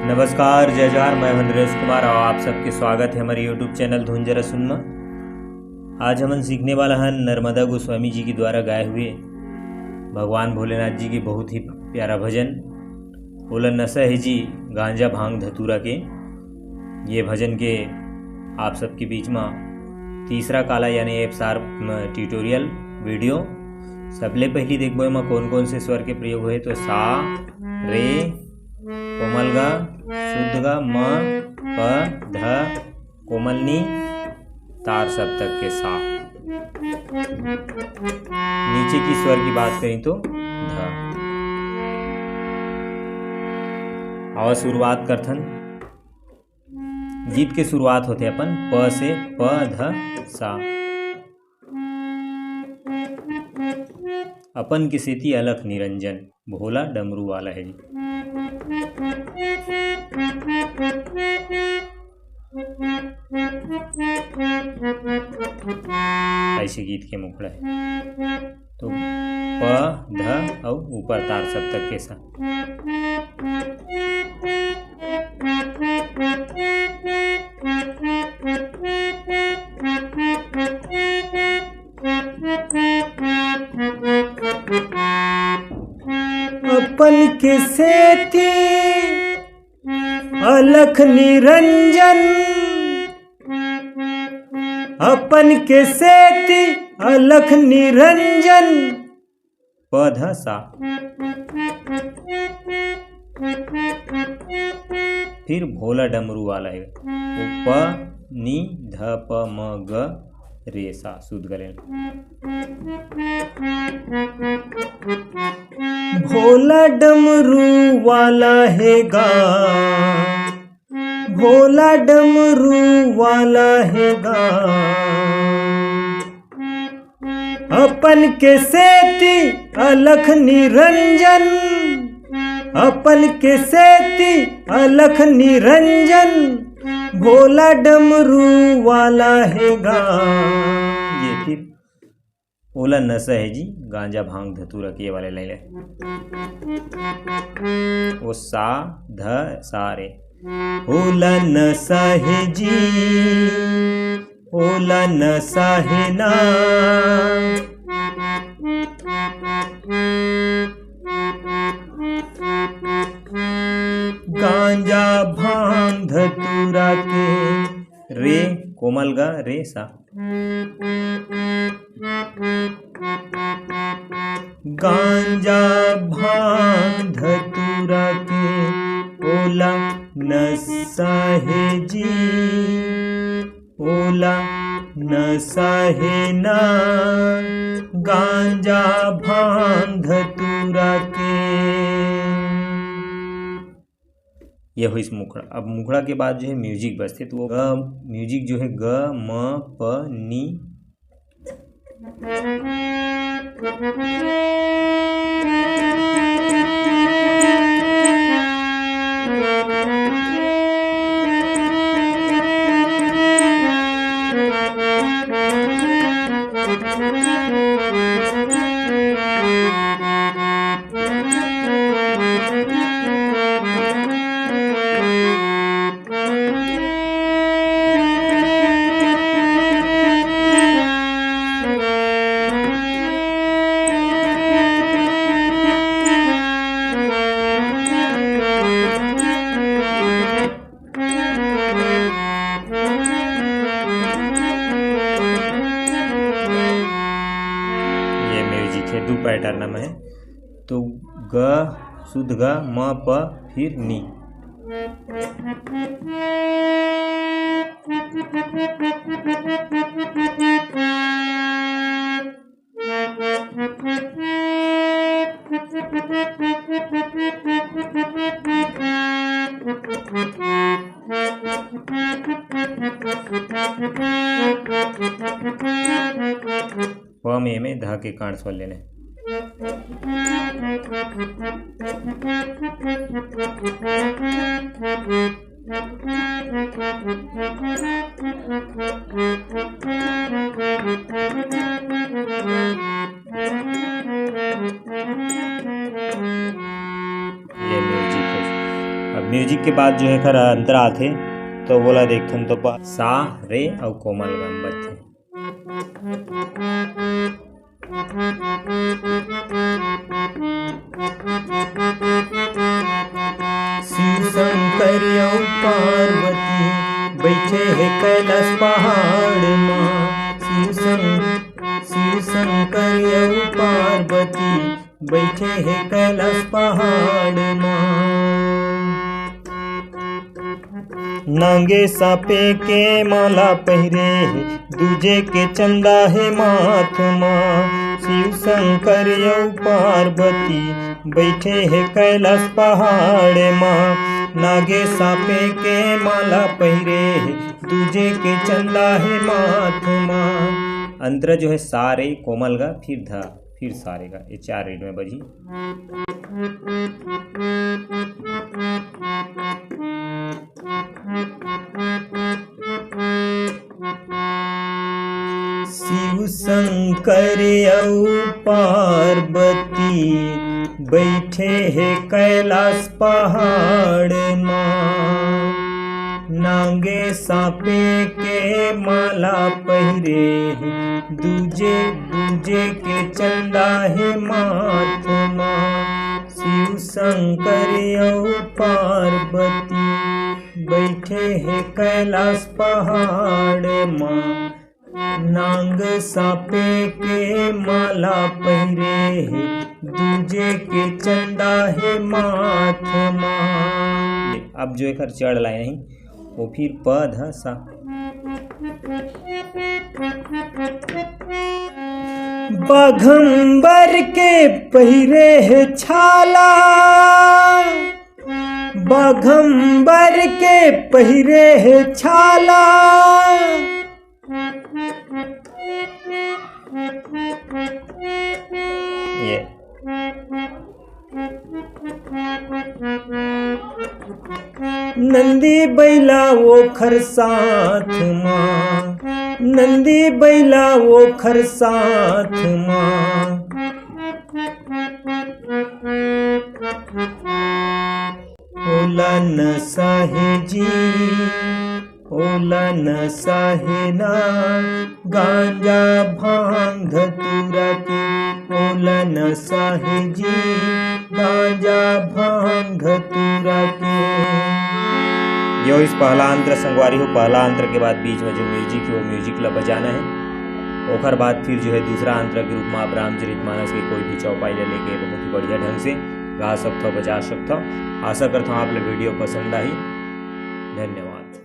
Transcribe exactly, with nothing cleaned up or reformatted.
नमस्कार, जय जोहार, मैं हूं नरेश कुमार और आप सबके स्वागत है हमारे YouTube चैनल धुन जरा सुन में। आज हमन सीखने वाला हन नर्मदा गोस्वामी जी के द्वारा गाए हुए भगवान भोलेनाथ जी के बहुत ही प्यारा भजन, ओला नशा है जी गांजा भांग धतूरा के। ये भजन के आप सबके बीच में तीसरा काला यानी एफ शार्प ट्यूटोरियल वीडियो। सबले पहली देखबो एमा कौन कौन से स्वर के प्रयोग होए, तो सा, रे, कोमल गा, शुद्ध गा, म, प, ध, कोमल नी, तार सप्तक के सा। नीचे की स्वर की बात करें तो ध। आवा शुरुआत करथन। गीत के शुरुआत होथे अपन प से, प, ध, सा। अपन के सेती अलख निरंजन, भोला डमरू वाला है जी। ऐसे गीत के मुखड़ा है। तो प, ध अउ ऊपर तार सप्तक के सा। अपन के सेती अलख निरंजन, अपन के सेती अलख निरंजन, प ध सा। फिर भोला डमरू वाला है, वो प नी ध प म ग रे सा, शुद्ध गा ले। भोला डमरू वाला है गा, भोला डमरू वाला है गा। अपन के सेती अलख निरंजन, अपन के सेती अलख निरंजन, भोला डमरू वाला है गा। ये फिर ओला नशा है जी गांजा भांग धतूरा के, ये वाले लाइन है। वो सा ध सा रे। ओला नशा है जी, ओला नशा है ना। गांजा भांग धतूरा के, रे कोमल गा रे सा। गांजा भांग धतूरा के ओला नशा है जी, ओला नशा है ना। गांजा भांग धतूरा के। ये होइस मुखड़ा। अब मुखड़ा के बाद जो है म्यूजिक बजथे, तो वो ग, म्यूजिक जो है ग, म, प, नी। ये म्यूजिक है, दो पैटर्न में है। तो ग, शुद्ध ग, म, प, फिर नी। प में, में ध के कांड़ स्वर लेने। ये म्यूजिक है। अब म्यूजिक के बाद जो है एखर अंतरा आथे, तो वोला देखथन तो प-, सा, रे अउ कोमल गा म बजथे। शिव शंकर अउ पार्वती बइठे हे कैलाश पहाड़ मा। शिव शं-, शिव शंकर अउ पार्वती बइठे हे कैलाश पहाड़ मा। नांगे साँपे के माला पहिरे हे, दूजे के चंदा हे माथ मा। शिव शंकर अउ पार्वती बइठे हे कैलाश पहाड़ मा। नांगे साँपे के माला पहिरे हे, दूजे के चंदा हे माथ मा। अंतरा जो है सा, रे, कोमल गा, फिर धा, फिर सा, रे गा, ये चार रेट में बजी। शिव शंकर अउ पार्वती बइठे हे कैलाश पहाड़ मा। नांगे साँपे के माला पहिरे हे, दूजे, दूजे के चंदा हे माथ मा। शिव शंकर अउ पार्वती बइठे हे कैलाश पहाड़ मा। नांग साँपे के माला पहिरे हे, दूजे के चंदा हे माथ मा। अब जो एखर चढ़ लाइन हे, वो फिर प ध सा। बाघंबर के पहिरे हे छाला, बाघंबर के पहिरे हे छाला। ये नंदी बइला ओखर साथ मा, नंदी बइला ओखर साथ मा। ओला नसा हे जी, ओला नसा हे ना, गांजा भांग धतूरा के। ओला नसा हे जी, गांजा भांग धतूरा के। यो इस पहला अंतर संगवारी हो, पहला अंतर के बाद बीच में जो म्यूजिक हे, वो म्यूजिक ला बजाना हे। ओखर बाद फिर जो है दूसरा अंतर के रूप में आप रामचरित मानस के कोई भी चौपाई ले लेके बहुत ही बढ़िया ढंग से गा सकथव, बजा सकथव। आशा करथव आप ला वीडियो पसंद आही। धन्यवाद।